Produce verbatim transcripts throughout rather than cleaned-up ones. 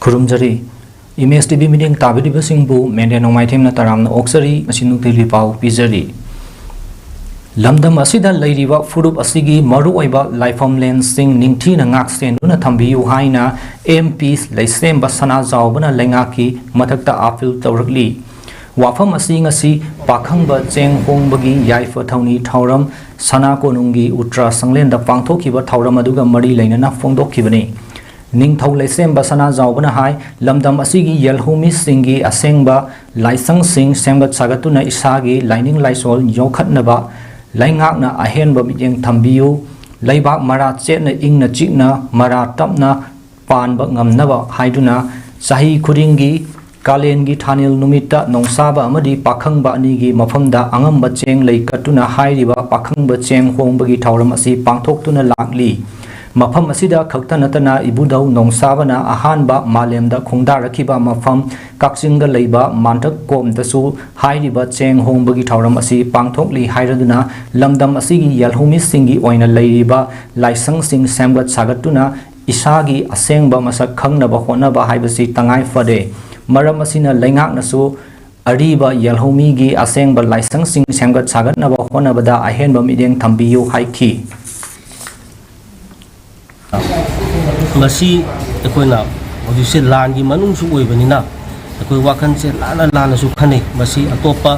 ꯈꯨꯔꯨꯝꯖꯔꯤ꯫ Image T V ꯃꯤꯠꯌꯦꯡ ꯇꯥꯕꯤꯔꯤꯕꯁꯤꯡꯕꯨ ꯃꯦꯟꯗꯦ ꯅꯣꯡꯃꯥꯏꯊꯦꯝꯅ ꯇꯔꯥꯝꯅ ꯑꯣꯛꯆꯔꯤ꯫ ꯉꯁꯤ ꯅꯨꯡꯇꯤꯒꯤ ꯄꯥꯎ ꯄꯤꯖꯔꯤ꯫ ꯂꯝꯗꯝ ꯑꯁꯤꯗ ꯂꯩꯔꯤꯕ ꯐꯨꯔꯨꯞ ꯑꯁꯤꯒꯤ ꯃꯔꯨꯑꯣꯏꯕ ꯂꯥꯏꯐꯝꯂꯦꯟꯁꯤꯡ ꯅꯤꯡꯊꯤꯅ ꯉꯥꯛ ꯁꯦꯟꯗꯨꯅ ꯊꯝꯕꯤꯌꯨ ꯍꯥꯏꯅ ꯑꯦꯝ ꯄꯤ ꯂꯩꯁꯦꯝꯕ ꯁꯅꯥꯖꯥꯎꯕꯅ ꯂꯩꯉꯥꯛꯀꯤ ꯃꯊꯛꯇ ꯑꯥꯄꯤꯜ ꯇꯧꯔꯛꯂꯤ꯫ ꯋꯥꯐꯝ ꯑꯁꯤ ꯉꯁꯤ ꯄꯥꯈꯪꯕ ꯆꯦꯡ ꯍꯣꯡꯕꯒꯤ ꯌꯥꯏꯐ ꯊꯧꯅꯤ ꯊꯧꯔꯝ ꯁꯅꯥ ꯀꯣꯅꯨꯡꯒꯤ ꯎꯇ꯭ꯔꯥ ꯁꯪꯂꯦꯟꯗ ꯄꯥꯡꯊꯣꯛꯈꯤꯕ ꯊꯧꯔꯝ ꯑꯗꯨꯒ ꯃꯔꯤ ꯂꯩꯅꯅ ꯐꯣꯡꯗꯣꯛꯈꯤꯕꯅꯤ꯫ ꯅꯤꯡꯊꯧ ꯂꯩꯁꯦꯝꯕ ꯁꯅꯥꯖꯥꯎꯕꯅ ꯍꯥꯏ, ꯂꯝꯗꯝ ꯑꯁꯤꯒꯤ ꯌꯦꯜꯍꯧꯃꯤꯁꯤꯡꯒꯤ ꯑꯁꯦꯡꯕ ꯂꯥꯏꯁꯪꯁꯤꯡ ꯁꯦꯝꯒꯠ ꯁꯥꯒꯠꯇꯨꯅ ꯏꯁꯥꯒꯤ ꯂꯥꯏꯅꯤꯡ ꯂꯥꯏꯁꯣꯜ ꯌꯣꯛꯈꯠꯅꯕ ꯂꯩꯉꯥꯛꯅ ꯑꯍꯦꯟꯕ ꯃꯤꯠꯌꯦꯡ ꯊꯝꯕꯤꯌꯨ꯫ ꯂꯩꯕꯥꯛ ꯃꯔꯥ ꯆꯦꯠꯅ ꯏꯪꯅ ꯆꯤꯛꯅ ꯃꯔꯥ ꯇꯞꯅ ꯄꯥꯟꯕ ꯉꯝꯅꯕ ꯍꯥꯏꯗꯨꯅ ꯆꯍꯤ ꯈꯨꯗꯤꯡꯒꯤ ꯀꯥꯂꯦꯟꯒꯤ ꯊꯥꯅꯤꯜ ꯅꯨꯃꯤꯠꯇ ꯅꯣꯡꯁꯥꯕ ꯑꯃꯗꯤ ꯄꯥꯈꯪꯕ ꯑꯅꯤꯒꯤ ꯃꯐꯝꯗ ꯑꯉꯝꯕ ꯆꯦꯡ ꯂꯩ ꯀꯠꯇꯨꯅ ꯍꯥꯏꯔꯤꯕ ꯄꯥꯈꯪꯕ ꯆꯦꯡ ꯍꯣꯡꯕꯒꯤ ꯊꯧꯔꯝ ꯑꯁꯤ ꯄꯥꯡꯊꯣꯛꯇꯨꯅ ꯂꯥꯛꯂꯤ꯫ ꯃꯐꯝ ꯑꯁꯤꯗ ꯈꯛꯇ ꯅꯠꯇꯅ ꯏꯕꯨꯙꯧ ꯅꯣꯡꯁꯥꯕꯅ ꯑꯍꯥꯟꯕ ꯃꯥꯂꯦꯝꯗ ꯈꯣꯡꯗꯥꯔꯛꯈꯤꯕ ꯃꯐꯝ ꯀꯛꯆꯤꯡꯗ ꯂꯩꯕ ꯃꯥꯟꯗꯛ ꯀꯣꯝꯗꯁꯨ ꯍꯥꯏꯔꯤꯕ ꯆꯦꯡ ꯍꯣꯡꯕꯒꯤ ꯊꯧꯔꯝ ꯑꯁꯤ ꯄꯥꯡꯊꯣꯛꯂꯤ ꯍꯥꯏꯔꯗꯨꯅ ꯂꯝꯗꯝ ꯑꯁꯤꯒꯤ ꯌꯦꯜꯍꯧꯃꯤꯁꯤꯡꯒꯤ ꯑꯣꯏꯅ ꯂꯩꯔꯤꯕ ꯂꯥꯏꯁꯪꯁꯤꯡ ꯁꯦꯝꯒꯠ ꯁꯥꯒꯠꯇꯨꯅ ꯏꯁꯥꯒꯤ ꯑꯁꯦꯡꯕ ꯃꯁꯛ ꯈꯪꯅꯕ ꯍꯣꯠꯅꯕ ꯍꯥꯏꯕꯁꯤ ꯇꯉꯥꯏ ꯐꯗꯦ꯫ ꯃꯔꯝ ꯑꯁꯤꯅ ꯂꯩꯉꯥꯛꯅꯁꯨ ꯑꯔꯤꯕ ꯌꯦꯜꯍꯧꯃꯤꯒꯤ ꯑꯁꯦꯡꯕ ꯂꯥꯏꯁꯪꯁꯤꯡ ꯁꯦꯝꯒꯠ ꯁꯥꯒꯠꯅꯕ ꯍꯣꯠꯅꯕꯗ ꯑꯍꯦꯟꯕ ꯃꯤꯠꯌꯦꯡ ꯊꯝꯕꯤꯌꯨ ꯍꯥꯏꯈꯤ꯫ ꯃꯁꯤ ꯑꯩꯈꯣꯏꯅ ꯍꯧꯖꯤꯛꯁꯦ ꯂꯥꯟꯒꯤ ꯃꯅꯨꯡꯁꯨ ꯑꯣꯏꯕꯅꯤꯅ ꯑꯩꯈꯣꯏ ꯋꯥꯈꯜꯁꯦ ꯂꯥꯟꯅ ꯂꯥꯟꯅꯁꯨ ꯈꯟꯅꯩ꯫ ꯃꯁꯤ ꯑꯇꯣꯞꯄ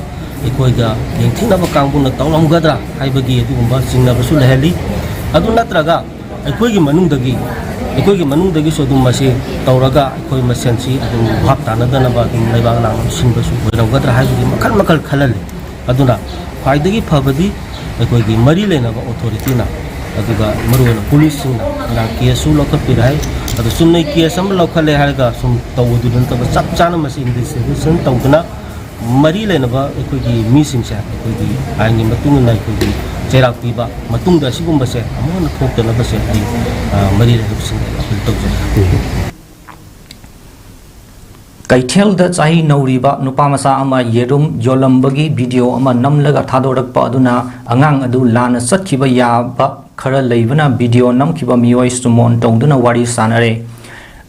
ꯑꯩꯈꯣꯏꯒ ꯌꯦꯡꯊꯤꯅꯕ ꯀꯥꯡꯕꯨꯅ ꯇꯧꯔꯝꯒꯗ꯭ꯔꯥ ꯍꯥꯏꯕꯒꯤ ꯑꯗꯨꯒꯨꯝꯕ ꯆꯤꯡꯅꯕꯁꯨ ꯂꯩꯍꯜꯂꯤ꯫ ꯑꯗꯨ ꯅꯠꯇ꯭ꯔꯒ ꯑꯩꯈꯣꯏꯒꯤ ꯃꯅꯨꯡꯗꯒꯤ, ꯑꯩꯈꯣꯏꯒꯤ ꯃꯅꯨꯡꯗꯒꯤꯁꯨ ꯑꯗꯨꯝ ꯃꯁꯤ ꯇꯧꯔꯒ ꯑꯩꯈꯣꯏ ꯃꯁꯦꯟꯁꯤ ꯑꯗꯨꯝ ꯚꯥꯞ ꯇꯥꯅꯗꯅꯕ ꯑꯗꯨꯝ ꯂꯩꯕꯥꯛ ꯂꯥꯡ ꯁꯤꯟꯕꯁꯨ ꯑꯣꯏꯔꯝꯒꯗ꯭ꯔꯥ ꯍꯥꯏꯕꯒꯤ ꯃꯈꯜ ꯃꯈꯜ ꯈꯜꯍꯜꯂꯤ꯫ ꯑꯗꯨꯅ ꯈ꯭ꯋꯥꯏꯗꯒꯤ ꯐꯕꯗꯤ ꯑꯩꯈꯣꯏꯒꯤ ꯃꯔꯤ ꯂꯩꯅꯕ ꯑꯣꯊꯣꯔꯤꯇꯤꯅ, ꯑꯗꯨꯒ ꯃꯔꯨꯑꯣꯏꯅ ꯄꯨꯂꯤꯁꯁꯤꯡꯅ ꯉꯔꯥꯡ ꯀꯦꯁꯁꯨ ꯂꯧꯈꯠꯄꯤꯔꯦ ꯍꯥꯏ꯫ ꯑꯗꯣ ꯆꯨꯝꯅꯩ ꯀꯦꯁ ꯑꯃ ꯂꯧꯈꯠꯂꯦ ꯍꯥꯏꯔꯒ ꯁꯨꯝ ꯇꯧꯕꯗꯨ ꯅꯠꯇꯕ, ꯆꯞ ꯆꯥꯅ ꯃꯁꯤ ꯏꯟꯚꯦꯁꯇꯤꯒꯦꯁꯟ ꯇꯧꯗꯨꯅ ꯃꯔꯤ ꯂꯩꯅꯕ ꯑꯩꯈꯣꯏꯒꯤ ꯃꯤꯁꯤꯡꯁꯦ ꯑꯩꯈꯣꯏꯒꯤ ꯑꯥꯏꯟꯒꯤ ꯃꯇꯨꯡ ꯏꯟꯅ ꯑꯩꯈꯣꯏꯒꯤ ꯆꯩꯔꯥꯛ ꯄꯤꯕ, ꯃꯇꯨꯡꯗ ꯑꯁꯤꯒꯨꯝꯕꯁꯦ ꯑꯃꯨꯛ ꯍꯟꯅ ꯊꯣꯛꯇꯅꯕꯁꯦ ꯑꯩ, ꯑ, ꯃꯔꯤ ꯂꯩꯅꯕꯁꯤꯡꯗ ꯑꯩ ꯑꯥꯄꯤꯜ ꯇꯧꯖꯔꯤ꯫ ꯀꯩꯊꯦꯜꯗ ꯆꯍꯤ ꯅꯧꯔꯤꯕ ꯅꯨꯄꯥ ꯃꯆꯥ ꯑꯃ ꯌꯦꯔꯨꯝ ꯌꯣꯜꯂꯝꯕꯒꯤ ꯚꯤꯗꯤꯑꯣ ꯑꯃ ꯅꯝꯂꯒ ꯊꯥꯗꯣꯔꯛꯄ ꯑꯗꯨꯅ ꯑꯉꯥꯡ ꯑꯗꯨ ꯂꯥꯟꯅ ꯆꯠꯈꯤꯕ ꯌꯥꯕ ꯈꯔ ꯂꯩꯕꯅ ꯚꯤꯗꯤꯑꯣ ꯅꯝꯈꯤꯕ ꯃꯤꯑꯣꯏ ꯁꯨꯃꯣꯟ ꯇꯧꯗꯨꯅ ꯋꯥꯔꯤ ꯁꯥꯅꯔꯦ꯫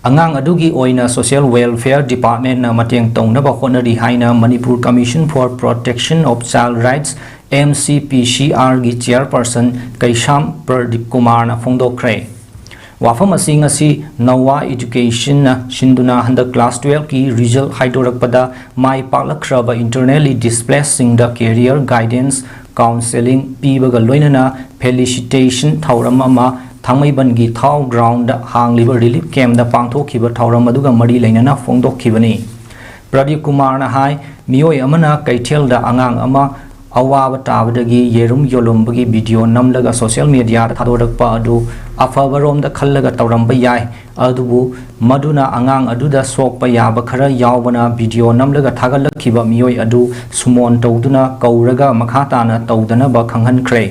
ꯑꯉꯥꯡ ꯑꯗꯨꯒꯤ ꯑꯣꯏꯅ Social Welfare Departmentꯅ ꯃꯇꯦꯡ ꯇꯧꯅꯕ ꯍꯣꯠꯅꯔꯤ ꯍꯥꯏꯅ Manipur Commission for Protection of Child Rights, MCPCRꯒꯤ chairperson ꯀꯩꯁꯥꯝ ꯄ꯭ꯔꯗꯤꯞ ꯀꯨꯃꯥꯔꯅ ꯐꯣꯡꯗꯣꯛꯈ꯭ꯔꯦ꯫ ꯋꯥꯐꯝ ꯑꯁꯤ ꯉꯁꯤ ꯅꯋꯥ Educationꯅ ꯁꯤꯟꯗꯨꯅ ꯍꯟꯗꯛ class twelveꯀꯤ result ꯍꯥꯏꯗꯣꯔꯛꯄꯗ ꯃꯥꯏ ꯄꯥꯛꯂꯛꯈ꯭ꯔꯕ internally displacedꯁꯤꯡꯗ career guidance, counselling ꯄꯤꯕꯒ ꯂꯣꯏꯅꯅ felicitation ꯊꯧꯔꯝ ꯑꯃ ꯊꯥꯡꯃꯩꯕꯟꯒꯤ ꯊꯥꯎ groundꯗ ꯍꯥꯡꯂꯤꯕ relief campꯇ ꯄꯥꯡꯊꯣꯛꯈꯤꯕ ꯊꯧꯔꯝ ꯑꯗꯨꯒ ꯃꯔꯤ ꯂꯩꯅꯅ ꯐꯣꯡꯗꯣꯛꯈꯤꯕꯅꯤ꯫ ꯄ꯭ꯔꯗꯤꯞ ꯀꯨꯃꯥꯔꯅ ꯍꯥꯏ, ꯃꯤꯑꯣꯏ ꯑꯃꯅ ꯀꯩꯊꯦꯜꯗ ꯑꯉꯥꯡ ꯑꯃ ꯑꯋꯥꯕ ꯇꯥꯕꯗꯒꯤ ꯌꯦꯔꯨꯝ ꯌꯣꯜꯂꯝꯕꯒꯤ video ꯅꯝꯂꯒ social mediaꯗ ꯊꯥꯗꯣꯔꯛꯄ ꯑꯗꯨ ꯑꯐꯕꯔꯣꯝꯗ ꯈꯜꯂꯒ ꯇꯧꯔꯝꯕ ꯌꯥꯏ, ꯑꯗꯨꯕꯨ ꯃꯗꯨꯅ ꯑꯉꯥꯡ ꯑꯗꯨꯗ ꯁꯣꯛꯄ ꯌꯥꯕ ꯈꯔ ꯌꯥꯎꯕꯅ video ꯅꯝꯂꯒ ꯊꯥꯒꯠꯂꯛꯈꯤꯕ ꯃꯤꯑꯣꯏ ꯑꯗꯨ ꯁꯨꯃꯣꯟ ꯇꯧꯗꯨꯅ ꯀꯧꯔꯒ ꯃꯈꯥ ꯇꯥꯅ ꯇꯧꯗꯅꯕ ꯈꯪꯍꯟꯈ꯭ꯔꯦ꯫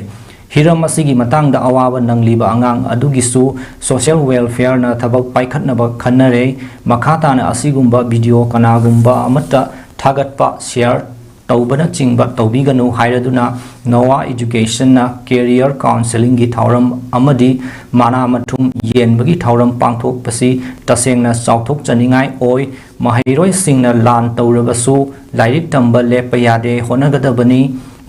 ꯍꯤꯔꯝ ꯑꯁꯤꯒꯤ ꯃꯇꯥꯡꯗ ꯑꯋꯥꯕ ꯅꯪꯂꯤꯕ ꯑꯉꯥꯡ ꯑꯗꯨꯒꯤꯁꯨ Social Welfareꯅ ꯊꯕꯛ ꯄꯥꯏꯈꯠꯅꯕ ꯈꯟꯅꯔꯦ꯫ ꯃꯈꯥ ꯇꯥꯅ ꯑꯁꯤꯒꯨꯝꯕ video ꯀꯅꯥꯒꯨꯝꯕ ꯑꯃꯠꯇ ꯊꯥꯒꯠꯄ, share ꯇꯧꯕꯅꯆꯤꯡꯕ ꯇꯧꯕꯤꯒꯅꯨ ꯍꯥꯏꯔꯗꯨꯅ ꯅꯋꯥ Educationꯅ career counselingꯒꯤ ꯊꯧꯔꯝ ꯑꯃꯗꯤ ꯃꯅꯥ ꯃꯊꯨꯝ ꯌꯦꯟꯕꯒꯤ ꯊꯧꯔꯝ ꯄꯥꯡꯊꯣꯛꯄꯁꯤ ꯇꯁꯦꯡꯅ ꯆꯥꯎꯊꯣꯛꯆꯅꯤꯡꯉꯥꯏ ꯑꯣꯏ꯫ ꯃꯍꯩꯔꯣꯏꯁꯤꯡꯅ ꯂꯥꯟ ꯇꯧꯔꯕꯁꯨ ꯂꯥꯏꯔꯤꯛ ꯇꯝꯕ ꯂꯦꯞꯄ ꯌꯥꯗꯦ, ꯍꯣꯠꯅꯒꯗꯕꯅꯤ꯫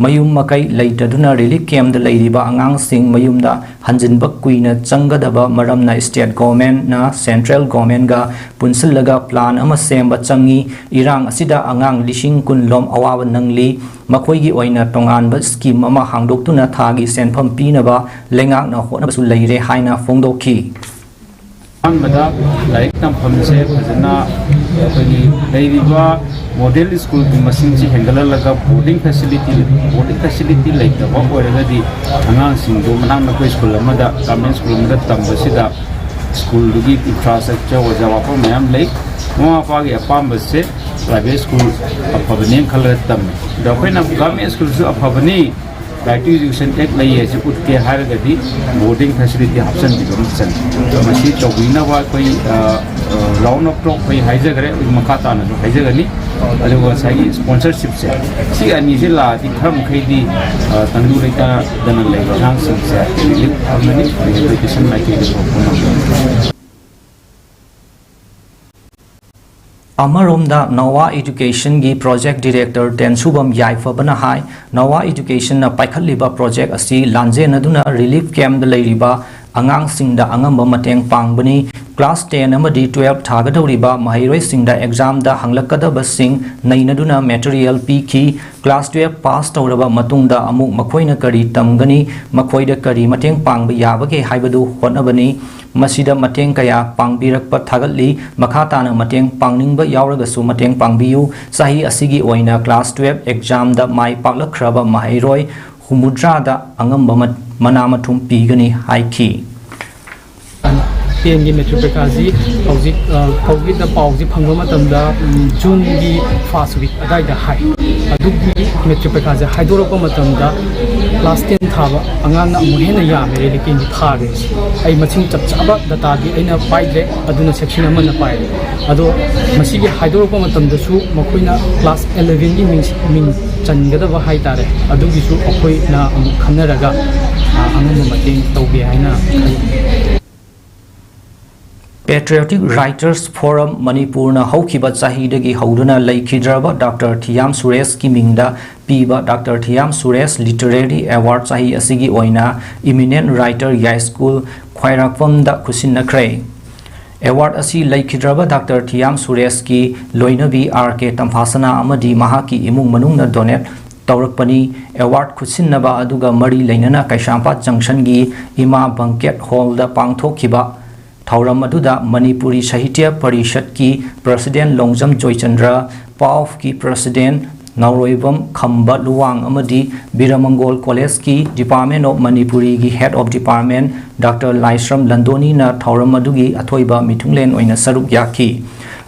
ꯃꯌꯨꯝ ꯃꯀꯩ ꯂꯩꯇꯗꯨꯅ relief campꯗ ꯂꯩꯔꯤꯕ ꯑꯉꯥꯡꯁꯤꯡ ꯃꯌꯨꯝꯗ ꯍꯟꯖꯤꯟꯕ ꯀꯨꯏꯅ ꯆꯪꯒꯗꯕ ꯃꯔꯝꯅ state governmentꯅ central governmentꯒ ꯄꯨꯟꯁꯤꯜꯂꯒ plan ꯑꯃ ꯁꯦꯝꯕ ꯆꯪꯏ꯫ ꯏꯔꯥꯡ ꯑꯁꯤꯗ ꯑꯉꯥꯡ ꯂꯤꯁꯤꯡ ꯀꯨꯟ ꯂꯣꯝ ꯑꯋꯥꯕ ꯅꯪꯂꯤ꯫ ꯃꯈꯣꯏꯒꯤ ꯑꯣꯏꯅ ꯇꯣꯉꯥꯟꯕ scheme ꯑꯃ ꯍꯥꯡꯗꯣꯛꯇꯨꯅ ꯊꯥꯒꯤ ꯁꯦꯟꯐꯝ ꯄꯤꯅꯕ ꯂꯩꯉꯥꯛꯅ ꯍꯣꯠꯅꯕꯁꯨ ꯂꯩꯔꯦ ꯍꯥꯏꯅ ꯐꯣꯡꯗꯣꯛꯈꯤ꯫ ꯑꯍꯥꯟꯕꯗ ꯂꯥꯏꯔꯤꯛ ꯇꯝꯐꯝꯁꯦ ꯐꯖꯅ ꯑꯩꯈꯣꯏꯒꯤ ꯂꯩꯔꯤꯕ model schoolꯒꯤ ꯃꯁꯤꯡꯁꯤ ꯍꯦꯟꯒꯠꯍꯜꯂꯒ boarding facility, boarding facility ꯂꯩꯇꯕ ꯑꯣꯏꯔꯒꯗꯤ ꯑꯉꯥꯡꯁꯤꯡꯗꯣ ꯃꯅꯥꯛ ꯅꯛꯄ school ꯑꯃꯗ, government school ꯑꯃꯗ ꯇꯝꯕꯁꯤꯗ schoolꯗꯨꯒꯤ infrastructure, ꯑꯣꯖꯥ ꯋꯥꯐꯝ ꯃꯌꯥꯝ ꯂꯩ꯫ ꯃꯃꯥ ꯃꯄꯥꯒꯤ ꯑꯄꯥꯝꯕꯁꯦ private school ꯑꯐꯕꯅꯦꯅ ꯈꯜꯂꯒ ꯇꯝꯃꯤ꯫ ꯑꯗꯣ ꯑꯩꯈꯣꯏꯅ government schoolꯁꯨ ꯑꯐꯕꯅꯤ, Right to Education Act ꯂꯩ ꯍꯥꯏꯁꯦ ꯎꯠꯀꯦ ꯍꯥꯏꯔꯒꯗꯤ boarding facility ꯍꯥꯞꯆꯤꯟꯕꯤꯕ ꯑꯃ ꯆꯪꯉꯤ꯫ ꯃꯁꯤ ꯇꯧꯕꯤꯅꯕ ꯑꯩꯈꯣꯏ, ꯑ, ꯑ, round of talk ꯑꯩꯈꯣꯏ ꯍꯥꯏꯖꯈ꯭ꯔꯦ, ꯑꯩꯈꯣꯏ ꯃꯈꯥ ꯇꯥꯅꯁꯨ ꯍꯥꯏꯖꯒꯅꯤ꯫ ꯑꯗꯨꯒ ꯉꯁꯥꯏꯒꯤ sponsorshipꯁꯦ, ꯁꯤ ꯑꯅꯤꯁꯦ ꯂꯥꯛꯑꯗꯤ ꯈꯔ ꯃꯈꯩꯗꯤ, ꯑ, ꯇꯪꯗꯨ ꯂꯩꯇꯥꯗꯅ ꯂꯩꯕ ꯑꯉꯥꯡꯁꯤꯡꯁꯦ relief ꯐꯪꯒꯅꯤ, rehabilitation ꯃꯥꯏꯀꯩꯗ ꯄꯨꯔꯛꯄ ꯉꯝꯒꯅꯤ꯫ ꯑꯃꯔꯣꯝꯗ ꯅꯋꯥ ꯏꯗꯨꯀꯦꯁꯟꯒꯤ ꯄ꯭ꯔꯣꯖꯦꯛ ꯗꯤꯔꯦꯛꯇꯔ ꯇꯦꯟꯁꯨꯕꯝ ꯌꯥꯏꯐꯕꯅ ꯍꯥꯏ, ꯅꯋꯥ ꯏꯗꯨꯀꯦꯁꯟꯅ ꯄꯥꯏꯈꯠꯂꯤꯕ ꯄ꯭ꯔꯣꯖꯦꯛ ꯑꯁꯤ ꯂꯥꯟꯖꯦꯟꯅꯗꯨꯅ ꯔꯤꯂꯤꯐ ꯀꯦꯝꯞꯇ ꯂꯩꯔꯤꯕ ꯑꯉꯥꯡꯁꯤꯡꯗ ꯑꯉꯝꯕ ꯃꯇꯦꯡ ꯄꯥꯡꯕꯅꯤ꯫ ꯀ꯭ꯂꯥꯁ ꯇꯦꯟ ꯑꯃꯗꯤ ꯇꯨꯌꯦꯜꯞ ꯊꯥꯒꯗꯧꯔꯤꯕ ꯃꯍꯩꯔꯣꯏꯁꯤꯡꯗ ꯑꯦꯛꯖꯥꯝꯗ ꯍꯪꯂꯛꯀꯗꯕꯁꯤꯡ ꯅꯩꯅꯗꯨꯅ ꯃꯦꯇꯔꯤꯌꯦꯜ ꯄꯤꯈꯤ꯫ ꯀ꯭ꯂꯥꯁ ꯇꯨꯌꯦꯜꯞ ꯄꯥꯁ ꯇꯧꯔꯕ ꯃꯇꯨꯡꯗ ꯑꯃꯨꯛ ꯃꯈꯣꯏꯅ ꯀꯔꯤ ꯇꯝꯒꯅꯤ, ꯃꯈꯣꯏꯗ ꯀꯔꯤ ꯃꯇꯦꯡ ꯄꯥꯡꯕ ꯌꯥꯕꯒꯦ ꯍꯥꯏꯕꯗꯨ ꯍꯣꯠꯅꯕꯅꯤ꯫ ꯃꯁꯤꯗ ꯃꯇꯦꯡ ꯀꯌꯥ ꯄꯥꯡꯕꯤꯔꯛꯄ ꯊꯥꯒꯠꯂꯤ꯫ ꯃꯈꯥ ꯇꯥꯅ ꯃꯇꯦꯡ ꯄꯥꯡꯅꯤꯡꯕ ꯌꯥꯎꯔꯒꯁꯨ ꯃꯇꯦꯡ ꯄꯥꯡꯕꯤꯌꯨ꯫ ꯆꯍꯤ ꯑꯁꯤꯒꯤ ꯑꯣꯏꯅ ꯀ꯭ꯂꯥꯁ ꯇꯨꯌꯦꯜꯞ ꯑꯦꯛꯖꯥꯝꯗ ꯃꯥꯏ ꯄꯥꯛꯂꯛꯈ꯭ꯔꯕ ꯃꯍꯩꯔꯣꯏ ꯍꯨꯝꯐꯨꯇꯔꯥꯗ ꯑꯉꯝꯕ ꯃ-, ꯃꯅꯥ ꯃꯊꯨꯝ ꯄꯤꯒꯅꯤ ꯍꯥꯏꯈꯤ꯫ ꯇꯦꯟꯒꯤ ꯃꯦꯇ꯭ꯔꯤꯛ ꯄꯔꯤꯈꯥꯁꯤ ꯍꯧꯖꯤꯛ, ꯑ, ꯍꯧꯖꯤꯛꯇ ꯄꯥꯎꯁꯤ ꯐꯪꯕ ꯃꯇꯝꯗ, ꯎꯝ, ꯖꯨꯟꯒꯤ ꯐꯥꯔꯁ ꯋꯤꯛ ꯑꯗꯥꯏꯗ ꯍꯥꯏ꯫ ꯑꯗꯨꯒꯤ ꯃꯦꯇ꯭ꯔꯤꯛ ꯄꯔꯤꯈꯥꯁꯦ ꯍꯥꯏꯗꯣꯔꯛꯄ ꯃꯇꯝꯗ ꯀ꯭ꯂꯥꯁ ꯇꯦꯟ ꯊꯥꯕ ꯑꯉꯥꯡꯅ ꯑꯃꯨꯛ ꯍꯦꯟꯅ ꯌꯥꯝꯃꯦ ꯔꯤꯂꯤꯐ ꯀꯦꯝꯞꯀꯤ ꯊꯥꯔꯤꯁꯦ꯫ ꯑꯩ ꯃꯁꯤꯡ ꯆꯞ ꯆꯥꯕ ꯗꯇꯥꯗꯤ ꯑꯩꯅ ꯄꯥꯏꯗ꯭ꯔꯦ, ꯑꯗꯨꯅ ꯁꯦꯛꯁꯟ ꯑꯃꯅ ꯄꯥꯏꯔꯦ꯫ ꯑꯗꯣ ꯃꯁꯤꯒꯤ ꯍꯥꯏꯗꯣꯔꯛꯄ ꯃꯇꯝꯗꯁꯨ ꯃꯈꯣꯏꯅ ꯀ꯭ꯂꯥꯁ ꯑꯦꯂꯚꯦꯟꯒꯤ ꯃꯤꯡ, ꯃꯤꯡ ꯆꯟꯒꯗꯕ ꯍꯥꯏ ꯇꯥꯔꯦ, ꯑꯗꯨꯒꯤꯁꯨ ꯑꯩꯈꯣꯏꯅ ꯑꯃꯨꯛ ꯈꯟꯅꯔꯒ, ꯑ, ꯑꯉꯝꯕ ꯃꯇꯦꯡ ꯇꯧꯒꯦ ꯍꯥꯏꯅ ꯈꯜꯂꯤ꯫ Patriotic Writers Forum ꯃꯅꯤꯄꯨꯔꯅ ꯍꯧꯈꯤꯕ ꯆꯍꯤꯗꯒꯤ ꯍꯧꯗꯨꯅ ꯂꯩꯈꯤꯗ꯭ꯔꯕ ꯗꯥꯛꯇꯔ ꯊꯤꯌꯥꯝ ꯁꯨꯔꯦꯁꯀꯤ ꯃꯤꯡꯗ ꯄꯤꯕ ꯗꯥꯛꯇꯔ ꯊꯤꯌꯥꯝ ꯁꯨꯔꯦꯁ ꯂꯤꯇꯔꯦꯔꯤ ꯑꯦꯋꯥꯔꯗ ꯆꯍꯤ ꯑꯁꯤꯒꯤ ꯑꯣꯏꯅ ꯏꯃꯤꯅꯦꯟ ꯔꯥꯏꯇꯔ ꯌꯥꯏꯁ꯭ꯀꯨꯜ ꯈ꯭ꯋꯥꯏꯔꯥꯛꯄꯝꯗ ꯈꯨꯠꯁꯤꯟꯅꯈ꯭ꯔꯦ꯫ ꯑꯦꯋꯥꯔꯗ ꯑꯁꯤ ꯂꯩꯈꯤꯗ꯭ꯔꯕ ꯗꯥꯛꯇꯔ ꯊꯤꯌꯥꯝ ꯁꯨꯔꯦꯁꯀꯤ ꯂꯣꯏꯅꯕꯤ ꯑꯥꯔ ꯀꯦ ꯇꯝꯐꯥꯁꯅꯥ ꯑꯃꯗꯤ ꯃꯍꯥꯛꯀꯤ ꯏꯃꯨꯡ ꯃꯅꯨꯡꯅ ꯗꯣꯅꯦꯠ ꯇꯧꯔꯛꯄꯅꯤ꯫ ꯑꯦꯋꯥꯔꯗ ꯈꯨꯠꯁꯤꯟꯅꯕ ꯑꯗꯨꯒ ꯃꯔꯤ ꯂꯩꯅꯅ ꯀꯩꯁꯥꯝꯄꯥꯠ ꯖꯪꯁꯟꯒꯤ ꯏꯃꯥ ꯕꯪꯀꯦꯠ ꯍꯣꯜꯗ ꯄꯥꯡꯊꯣꯛꯈꯤꯕ ꯊꯧꯔꯝ ꯑꯗꯨꯗ ꯃꯅꯤꯄꯨꯔꯤ ꯁꯥꯍꯤꯇ꯭ꯌ ꯄꯔꯤꯁꯠꯀꯤ ꯄ꯭ꯔꯁꯤꯗꯦꯟ ꯂꯣꯡꯖꯝ ꯖꯣꯏꯆꯟꯗ꯭ꯔ, ꯄꯥꯎꯐꯀꯤ ꯄ꯭ꯔꯁꯤꯗꯦꯟ ꯅꯥꯎꯔꯣꯏꯕꯝ ꯈꯝꯕ ꯂꯨꯋꯥꯡ ꯑꯃꯗꯤ ꯕꯤꯔꯃꯪꯒꯣꯜ ꯀꯣꯂꯦꯖꯀꯤ Department of ꯃꯅꯤꯄꯨꯔꯤꯒꯤ Head of Department ꯗꯥꯛꯇꯔ ꯂꯥꯏꯁ꯭ꯔꯝ ꯂꯟꯗꯣꯅꯤꯅ ꯊꯧꯔꯝ ꯑꯗꯨꯒꯤ ꯑꯊꯣꯏꯕ ꯃꯤꯊꯨꯡꯂꯦꯟ ꯑꯣꯏꯅ ꯁꯔꯨꯛ ꯌꯥꯈꯤ꯫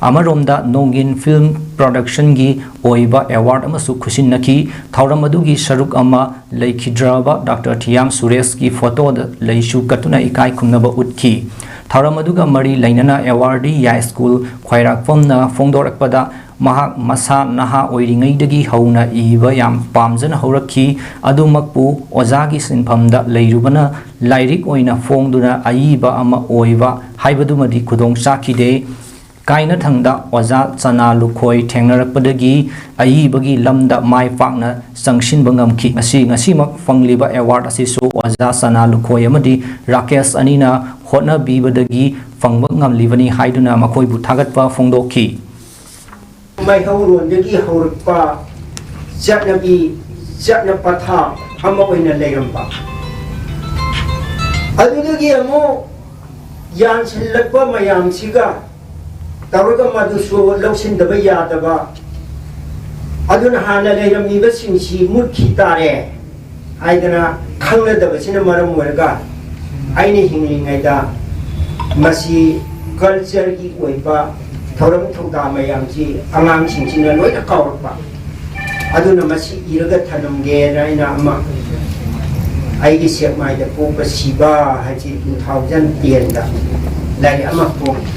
ꯑꯃꯔꯣꯝꯗ ꯅꯣꯡꯒꯤꯟ ꯐꯤꯜꯝ ꯄ꯭ꯔꯣꯗꯛꯁꯟꯒꯤ ꯑꯣꯏꯕ ꯑꯦꯋꯥꯔꯗ ꯑꯃꯁꯨ ꯈꯨꯠꯁꯤꯟꯅꯈꯤ꯫ ꯊꯧꯔꯝ ꯑꯗꯨꯒꯤ ꯁꯔꯨꯛ ꯑꯃ ꯂꯩꯈꯤꯗ꯭ꯔꯕ ꯗꯥꯛꯇꯔ ꯊꯤꯌꯥꯝ ꯁꯨꯔꯦꯁꯀꯤ ꯐꯣꯇꯣꯗ ꯂꯩꯁꯨ ꯀꯠꯇꯨꯅ ꯏꯀꯥꯏ ꯈꯨꯝꯅꯕ ꯎꯠꯈꯤ꯫ ꯊꯧꯔꯝ ꯑꯗꯨꯒ ꯃꯔꯤ ꯂꯩꯅꯅ ꯑꯦꯋꯥꯔꯗꯤ ꯌꯥꯏꯁ꯭ꯀꯨꯜ ꯈ꯭ꯋꯥꯏꯔꯥꯛꯄꯝꯅ ꯐꯣꯡꯗꯣꯔꯛꯄꯗ, ꯃꯍꯥꯛ ꯃꯁꯥ ꯅꯍꯥ ꯑꯣꯏꯔꯤꯉꯩꯗꯒꯤ ꯍꯧꯅ ꯏꯕ ꯌꯥꯝ ꯄꯥꯝꯖꯅ ꯍꯧꯔꯛꯈꯤ꯫ ꯑꯗꯨꯃꯛꯄꯨ ꯑꯣꯖꯥꯒꯤ ꯁꯤꯟꯐꯝꯗ ꯂꯩꯔꯨꯕꯅ ꯂꯥꯏꯔꯤꯛ ꯑꯣꯏꯅ ꯐꯣꯡꯗꯨꯅ ꯑꯏꯕ ꯑꯃ ꯑꯣꯏꯕ ꯍꯥꯏꯕꯗꯨꯃꯗꯤ ꯈꯨꯗꯣꯡ ꯆꯥꯈꯤꯗꯦ꯫ ꯀꯥꯏꯅꯊꯪꯗ ꯑꯣꯖꯥ ꯆꯅꯥ ꯂꯨꯈꯣꯏ ꯊꯦꯡꯅꯔꯛꯄꯗꯒꯤ ꯑꯏꯕꯒꯤ ꯂꯝꯗ ꯃꯥꯏ ꯄꯥꯛꯅ ꯆꯪꯁꯤꯟꯕ ꯉꯝꯈꯤ꯫ ꯉꯁꯤ, ꯉꯁꯤꯃꯛ ꯐꯪꯂꯤꯕ award ꯑꯁꯤꯁꯨ ꯑꯣꯖꯥ ꯆꯅꯥ ꯂꯨꯈꯣꯏ ꯑꯃꯗꯤ ꯔꯥꯀꯦꯁ ꯑꯅꯤꯅ ꯍꯣꯠꯅꯕꯤꯕꯗꯒꯤ ꯐꯪꯕ ꯉꯝꯂꯤꯕꯅꯤ ꯍꯥꯏꯗꯨꯅ ꯃꯈꯣꯏꯕꯨ ꯊꯥꯒꯠꯄ ꯐꯣꯡꯗꯣꯛꯈꯤ꯫ ꯃꯩꯍꯧꯔꯣꯟꯗꯒꯤ ꯍꯧꯔꯛꯄ ꯆꯠꯅꯕꯤ, ꯆꯠꯅ ꯄꯊꯥꯞ ꯑꯃ ꯑꯣꯏꯅ ꯂꯩꯔꯝꯕ꯫ ꯑꯗꯨꯗꯒꯤ ꯑꯃꯨꯛ ꯌꯥꯟꯁꯤꯜꯂꯛꯄ ꯃꯌꯥꯝꯁꯤꯒ ꯇꯧꯔꯒ ꯃꯗꯨꯁꯨ ꯂꯧꯁꯤꯟꯗꯕ ꯌꯥꯗꯕ꯫ ꯑꯗꯨꯅ ꯍꯥꯟꯅ ꯂꯩꯔꯝꯃꯤꯕꯁꯤꯡꯁꯤ ꯃꯨꯠꯈꯤ ꯇꯥꯔꯦ ꯍꯥꯏꯗꯅ ꯈꯪꯅꯗꯕꯁꯤꯅ ꯃꯔꯝ ꯑꯣꯏꯔꯒ ꯑꯩꯅ ꯍꯤꯡꯂꯤꯉꯩꯗ ꯃꯁꯤ cultureꯒꯤ ꯑꯣꯏꯕ ꯊꯧꯔꯝ ꯊꯧꯗꯥ ꯃꯌꯥꯝꯁꯤ ꯑꯉꯥꯡꯁꯤꯡꯁꯤꯅ ꯂꯣꯏꯅ ꯀꯥꯎꯔꯛꯄ꯫ ꯑꯗꯨꯅ ꯃꯁꯤ ꯏꯔꯒ ꯊꯅꯝꯒꯦꯅ ꯑꯩꯅ ꯑꯃ ꯑꯩꯒꯤ ꯁꯦꯛꯃꯥꯏꯗ ꯄꯣꯛꯄ ꯁꯤꯕ ꯍꯥꯏꯁꯤ two thousand tenꯗ ꯂꯥꯏꯔꯤꯛ ꯑꯃ ꯐꯣꯡꯉꯤ꯫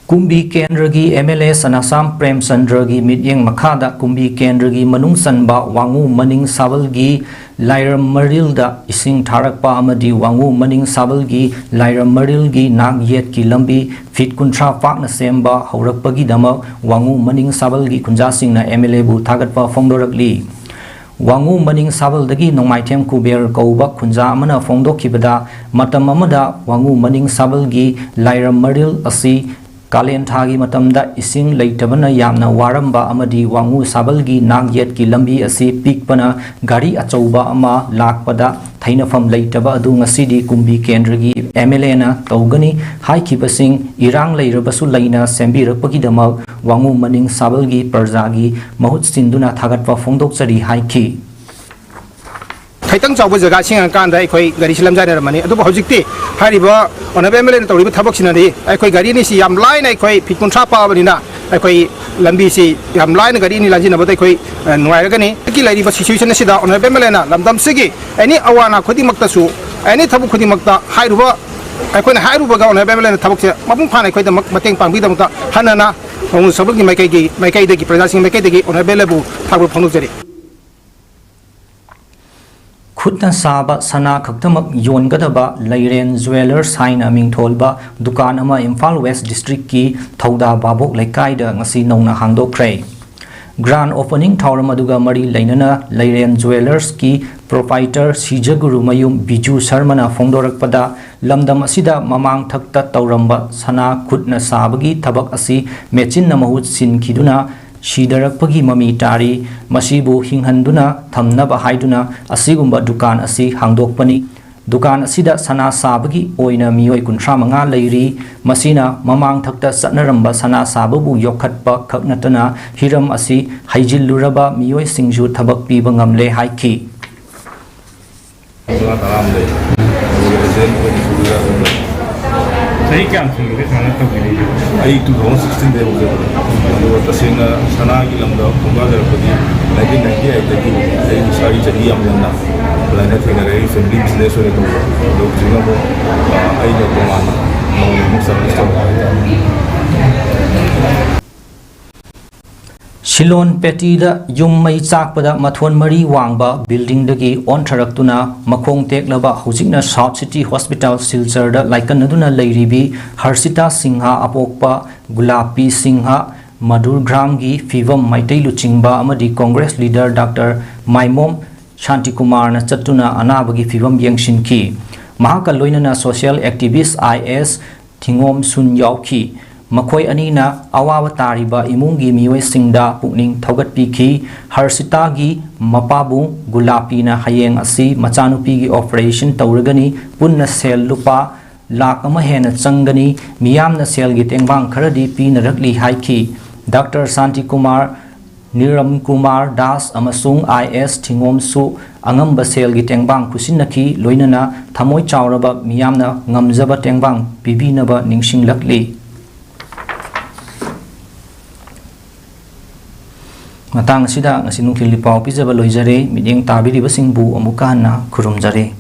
ꯀꯨꯝꯕꯤ ꯀꯦꯟꯗ꯭ꯔꯒꯤ MLA ꯁꯅꯥꯁꯥꯝ ꯄ꯭ꯔꯦꯝꯆꯟꯗ꯭ꯔꯒꯤ ꯃꯤꯠꯌꯦꯡ ꯃꯈꯥꯗ ꯀꯨꯝꯕꯤ ꯀꯦꯟꯗ꯭ꯔꯒꯤ ꯃꯅꯨꯡ ꯆꯟꯕ ꯋꯥꯉꯨ ꯃꯅꯤꯡ ꯁꯥꯕꯜꯒꯤ ꯂꯥꯏꯔꯝ ꯃꯔꯤꯜꯗ ꯏꯁꯤꯡ ꯊꯥꯔꯛꯄ ꯑꯃꯗꯤ ꯋꯥꯉꯨ ꯃꯅꯤꯡ ꯁꯥꯕꯜꯒꯤ ꯂꯥꯏꯔꯝ ꯃꯔꯤꯜꯒꯤ ꯅꯥꯛ ꯌꯦꯠꯀꯤ ꯂꯝꯕꯤ feet ꯀꯨꯟꯊ꯭ꯔꯥ ꯄꯥꯛꯅ ꯁꯦꯝꯕ ꯍꯧꯔꯛꯄꯒꯤꯗꯃꯛ ꯋꯥꯉꯨ ꯃꯅꯤꯡ ꯁꯥꯕꯜꯒꯤ ꯈꯨꯟꯖꯥꯁꯤꯡꯅ MLAꯕꯨ ꯊꯥꯒꯠꯄ ꯐꯣꯡꯗꯣꯔꯛꯂꯤ꯫ ꯋꯥꯉꯨ ꯃꯅꯤꯡ ꯁꯥꯕꯜꯗꯒꯤ ꯅꯣꯡꯃꯥꯏꯊꯦꯝ ꯀꯨꯕꯦꯔ ꯀꯧꯕ ꯈꯨꯟꯖꯥ ꯑꯃꯅ ꯐꯣꯡꯗꯣꯛꯈꯤꯕꯗ, ꯃꯇꯝ ꯑꯃꯗ ꯋꯥꯉꯨ ꯃꯅꯤꯡ ꯁꯥꯕꯜꯒꯤ ꯂꯥꯏꯔꯝ ꯃꯔꯤꯜ ꯑꯁꯤ ꯀꯥꯂꯦꯟ ꯊꯥꯒꯤ ꯃꯇꯝꯗ ꯏꯁꯤꯡ ꯂꯩꯇꯕꯅ ꯌꯥꯝꯅ ꯋꯥꯔꯝꯕ ꯑꯃꯗꯤ ꯋꯥꯉꯨ ꯁꯥꯕꯜꯒꯤ ꯅꯥꯛ ꯌꯦꯠꯀꯤ ꯂꯝꯕꯤ ꯑꯁꯤ ꯄꯤꯛꯄꯅ ꯒꯥꯔꯤ ꯑꯆꯧꯕ ꯑꯃ ꯂꯥꯛꯄꯗ ꯊꯩꯅꯐꯝ ꯂꯩꯇꯕ ꯑꯗꯨ ꯉꯁꯤꯗꯤ ꯀꯨꯝꯕꯤ ꯀꯦꯟꯗ꯭ꯔꯒꯤ MLAꯅ ꯇꯧꯒꯅꯤ ꯍꯥꯏꯈꯤꯕꯁꯤꯡ ꯏꯔꯥꯡ ꯂꯩꯔꯕꯁꯨ ꯂꯩꯅ ꯁꯦꯝꯕꯤꯔꯛꯄꯒꯤꯗꯃꯛ ꯋꯥꯉꯨ ꯃꯅꯤꯡ ꯁꯥꯕꯜꯒꯤ ꯄ꯭ꯔꯖꯥꯒꯤ ꯃꯍꯨꯠ ꯁꯤꯟꯗꯨꯅ ꯊꯥꯒꯠꯄ ꯐꯣꯡꯗꯣꯛꯆꯔꯤ ꯍꯥꯏꯈꯤ꯫ ꯈꯤꯇꯪ ꯆꯥꯎꯕ ꯖꯒꯥ ꯁꯦꯝꯒꯠꯂꯀꯥꯟꯗ ꯑꯩꯈꯣꯏ ꯒꯥꯔꯤꯁꯤ ꯂꯝꯖꯥꯏꯅꯔꯝꯃꯅꯤ꯫ ꯑꯗꯨꯕꯨ ꯍꯧꯖꯤꯛꯇꯤ ꯍꯥꯏꯔꯤꯕ honourable MLAꯅ ꯇꯧꯔꯤꯕ ꯊꯕꯛꯁꯤꯅꯗꯤ ꯑꯩꯈꯣꯏ ꯒꯥꯔꯤ ꯑꯅꯤꯁꯤ ꯌꯥꯝ ꯂꯥꯏꯅ ꯑꯩꯈꯣꯏ feet ꯀꯨꯟꯊ꯭ꯔꯥ ꯄꯥꯕꯅꯤꯅ ꯑꯩꯈꯣꯏ ꯂꯝꯕꯤꯁꯤ ꯌꯥꯝ ꯂꯥꯏꯅ ꯒꯥꯔꯤ ꯑꯅꯤ ꯂꯥꯟꯖꯤꯟꯅꯕꯗ ꯑꯩꯈꯣꯏ, ꯑ, ꯅꯨꯡꯉꯥꯏꯔꯒꯅꯤ꯫ ꯍꯧꯖꯤꯛꯀꯤ ꯂꯩꯔꯤꯕ situation ꯑꯁꯤꯗ honourable MLAꯅ ꯂꯝꯗꯝꯁꯤꯒꯤ any ꯑꯋꯥ ꯑꯅꯥ ꯈꯨꯗꯤꯡꯃꯛꯇꯁꯨ, any ꯊꯕꯛ ꯈꯨꯗꯤꯡꯃꯛꯇ ꯍꯥꯏꯔꯨꯕ, ꯑꯩꯈꯣꯏꯅ ꯍꯥꯏꯔꯨꯕꯒ honourable MLAꯅ ꯊꯕꯛꯁꯦ ꯃꯄꯨꯡ ꯐꯥꯅ ꯑꯩꯈꯣꯏꯗꯃꯛ ꯃꯇꯦꯡ ꯄꯥꯡꯕꯤꯗꯃꯛꯇ ꯍꯟꯅ ꯍꯟꯅ ꯋꯥꯉꯨ ꯁꯥꯕꯜꯒꯤ ꯃꯥꯏꯀꯩꯒꯤ, ꯃꯥꯏꯀꯩꯗꯒꯤ, ꯄ꯭ꯔꯖꯥꯁꯤꯡꯒꯤ ꯃꯥꯏꯀꯩꯗꯒꯤ honourable MLAꯕꯨ ꯊꯥꯒꯠꯄ ꯐꯣꯡꯗꯣꯛꯆꯔꯤ꯫ ꯈꯨꯠꯅ ꯁꯥꯕ ꯁꯅꯥ ꯈꯛꯇꯃꯛ ꯌꯣꯟꯒꯗꯕ ꯂꯩꯔꯦꯟ ꯖꯨꯋꯦꯂꯔꯁ ꯍꯥꯏꯅ ꯃꯤꯡꯊꯣꯜꯕ ꯗꯨꯀꯥꯟ ꯑꯃ ꯏꯝꯐꯥꯜ ꯋꯦꯁ ꯗꯤꯁꯇ꯭ꯔꯤꯛꯀꯤ ꯊꯧꯗꯥ ꯚꯥꯕꯣꯛ ꯂꯩꯀꯥꯏꯗ ꯉꯁꯤ ꯅꯧꯅ ꯍꯥꯡꯗꯣꯛꯈ꯭ꯔꯦ꯫ ꯒ꯭ꯔꯥꯟ ꯑꯣꯄꯅꯤꯡ ꯊꯧꯔꯝ ꯑꯗꯨꯒ ꯃꯔꯤ ꯂꯩꯅꯅ ꯂꯩꯔꯦꯟ ꯖꯨꯋꯦꯂꯔꯁꯀꯤ ꯄ꯭ꯔꯣꯄꯥꯏꯇꯔ ꯁꯤꯖꯒꯨꯔꯨꯃꯌꯨꯝ ꯕꯤꯖꯨ ꯁꯔꯃꯅ ꯐꯣꯡꯗꯣꯔꯛꯄꯗ, ꯂꯝꯗꯝ ꯑꯁꯤꯗ ꯃꯃꯥꯡ ꯊꯛꯇ ꯇꯧꯔꯝꯕ ꯁꯅꯥ ꯈꯨꯠꯅ ꯁꯥꯕꯒꯤ ꯊꯕꯛ ꯑꯁꯤ ꯃꯦꯆꯤꯟꯅ ꯃꯍꯨꯠ ꯁꯤꯟꯈꯤꯗꯨꯅ ꯁꯤꯗꯔꯛꯄꯒꯤ ꯃꯃꯤ ꯇꯥꯔꯤ꯫ ꯃꯁꯤꯕꯨ ꯍꯤꯡꯍꯟꯗꯨꯅ ꯊꯝꯅꯕ ꯍꯥꯏꯗꯨꯅ ꯑꯁꯤꯒꯨꯝꯕ ꯗꯨꯀꯥꯟ ꯑꯁꯤ ꯍꯥꯡꯗꯣꯛꯄꯅꯤ꯫ ꯗꯨꯀꯥꯟ ꯑꯁꯤꯗ ꯁꯅꯥ ꯁꯥꯕꯒꯤ ꯑꯣꯏꯅ ꯃꯤꯑꯣꯏ ꯀꯨꯟꯊ꯭ꯔꯥ ꯃꯉꯥ ꯂꯩꯔꯤ꯫ ꯃꯁꯤꯅ ꯃꯃꯥꯡ ꯊꯛꯇ ꯆꯠꯅꯔꯝꯕ ꯁꯅꯥ ꯁꯥꯕꯕꯨ ꯌꯣꯛꯈꯠꯄ ꯈꯛ ꯅꯠꯇꯅ ꯍꯤꯔꯝ ꯑꯁꯤ ꯍꯩꯖꯤꯜꯂꯨꯔꯕ ꯃꯤꯑꯣꯏꯁꯤꯡꯁꯨ ꯊꯕꯛ ꯄꯤꯕ ꯉꯝꯂꯦ ꯍꯥꯏꯈꯤ꯫ ꯃꯉꯥ ꯇꯔꯥ ꯑꯃ ꯂꯩ꯫ ꯑꯗꯨꯒ agent ꯑꯣꯏꯅꯁꯨ ꯈꯔ ꯑꯗꯨꯝ ꯂꯩ꯫ ꯆꯍꯤ ꯀꯌꯥꯝ ꯁꯨꯔꯒꯦ ꯁꯨꯃꯥꯏꯅ ꯇꯧꯕꯤꯔꯛꯏꯁꯦ? ꯑꯩ two thousand sixteen ꯗꯒꯤ ꯍꯧꯖꯔꯛꯄꯅꯦ꯫ ꯑꯗꯨꯒ ꯇꯁꯦꯡꯅ ꯁꯅꯥꯒꯤ ꯂꯝꯗ ꯈꯣꯡꯗꯥꯖꯔꯛꯄꯗꯤ nineteen ninety eight ꯗꯒꯤ ꯑꯩ ꯏꯁꯥꯒꯤ ꯆꯍꯤ ꯌꯥꯝ ꯉꯟꯅ ꯑꯗꯨꯃꯥꯏꯅ ꯊꯦꯡꯅꯔꯛꯏ, family business ꯑꯣꯏꯅ ꯇꯧꯕ꯫ ꯑꯗꯣ ꯍꯧꯖꯤꯛꯅ ꯑꯃꯨꯛ, ꯑ, ꯑꯩꯅ ꯇꯣꯉꯥꯟꯅ ꯅꯧꯅ ꯑꯃꯨꯛ service ꯇꯧꯕ ꯍꯥꯏꯇꯥꯔꯦ꯫ ꯁꯤꯂꯣꯟ ꯄꯦꯇꯤꯗ ꯌꯨꯝ ꯃꯩ ꯆꯥꯛꯄꯗ ꯃꯊꯣꯟ ꯃꯔꯤ ꯋꯥꯡꯕ building ꯗꯒꯤ ꯑꯣꯟꯊꯔꯛꯇꯨꯅ ꯃꯈꯣꯡ ꯇꯦꯛꯂꯕ, ꯍꯧꯖꯤꯛꯅ South City Hospital ꯁꯤꯜꯆꯔꯗ ꯂꯥꯏꯀꯠꯅꯗꯨꯅ ꯂꯩꯔꯤꯕꯤ ꯍꯔꯁꯤꯇꯥ Singh ꯑꯄꯣꯛꯄ ꯒꯨꯂꯥꯄꯤ Singh, ꯃꯗꯨꯔꯒ꯭ꯔꯥꯝꯒꯤ ꯐꯤꯕꯝ ꯃꯩꯇꯩ ꯂꯨꯆꯤꯡꯕ ꯑꯃꯗꯤ Congress leader Doctor ꯃꯥꯏꯃꯣꯝ ꯁꯥꯟꯇꯤꯀꯨꯃꯥꯔꯅ ꯆꯠꯇꯨꯅ ꯑꯅꯥꯕꯒꯤ ꯐꯤꯕꯝ ꯌꯦꯡꯁꯤꯟꯈꯤ꯫ ꯃꯍꯥꯛꯀ ꯂꯣꯏꯅꯅ social activist ꯑꯥꯏ ꯑꯦꯁ ꯊꯤꯉꯣꯝ ꯁꯨꯟ ꯌꯥꯎꯈꯤ꯫ ꯃꯈꯣꯏ ꯑꯅꯤꯅ ꯑꯋꯥꯕ ꯇꯥꯔꯤꯕ ꯏꯃꯨꯡꯒꯤ ꯃꯤꯑꯣꯏꯁꯤꯡꯗ ꯄꯨꯛꯅꯤꯡ ꯊꯧꯒꯠꯄꯤꯈꯤ꯫ ꯍꯔꯁꯤꯇꯥꯒꯤ ꯃꯄꯥꯕꯨꯡ ꯒꯨꯂꯥꯄꯤꯅ ꯍꯌꯦꯡ ꯑꯁꯤ ꯃꯆꯥꯅꯨꯄꯤꯒꯤ operation ꯇꯧꯔꯒꯅꯤ, ꯄꯨꯟꯅ ꯁꯦꯜ ꯂꯨꯄꯥ ꯂꯥꯈ ꯑꯃ ꯍꯦꯟꯅ ꯆꯪꯒꯅꯤ, ꯃꯤꯌꯥꯝꯅ ꯁꯦꯜꯒꯤ ꯇꯦꯡꯕꯥꯡ ꯈꯔꯗꯤ ꯄꯤꯅꯔꯛꯂꯤ ꯍꯥꯏꯈꯤ꯫ ꯗꯥꯛꯇꯔ ꯁꯥꯟꯇꯤꯀꯨꯃꯥꯔ, ꯅꯤꯔꯝ ꯀꯨꯃꯥꯔ ꯗꯥꯁ ꯑꯃꯁꯨꯡ ꯑꯥꯏ ꯑꯦꯁ ꯊꯤꯉꯣꯝꯁꯨ ꯑꯉꯝꯕ ꯁꯦꯜꯒꯤ ꯇꯦꯡꯕꯥꯡ ꯈꯨꯠꯁꯤꯟꯅꯈꯤ, ꯂꯣꯏꯅꯅ ꯊꯃꯣꯏ ꯆꯥꯎꯔꯕ ꯃꯤꯌꯥꯝꯅ ꯉꯝꯖꯕ ꯇꯦꯡꯕꯥꯡ ꯄꯤꯕꯤꯅꯕ ꯅꯤꯡꯁꯤꯡꯂꯛꯂꯤ꯫ ꯃꯇꯥꯡ ꯑꯁꯤꯗ ꯉꯁꯤ ꯅꯨꯡꯊꯤꯜꯒꯤ ꯄꯥꯎ ꯄꯤꯖꯕ ꯂꯣꯏꯖꯔꯦ꯫ ꯃꯤꯠꯌꯦꯡ ꯇꯥꯕꯤꯔꯤꯕꯁꯤꯡꯕꯨ ꯑꯃꯨꯛꯀ ꯍꯟꯅ ꯈꯨꯔꯨꯝꯖꯔꯤ꯫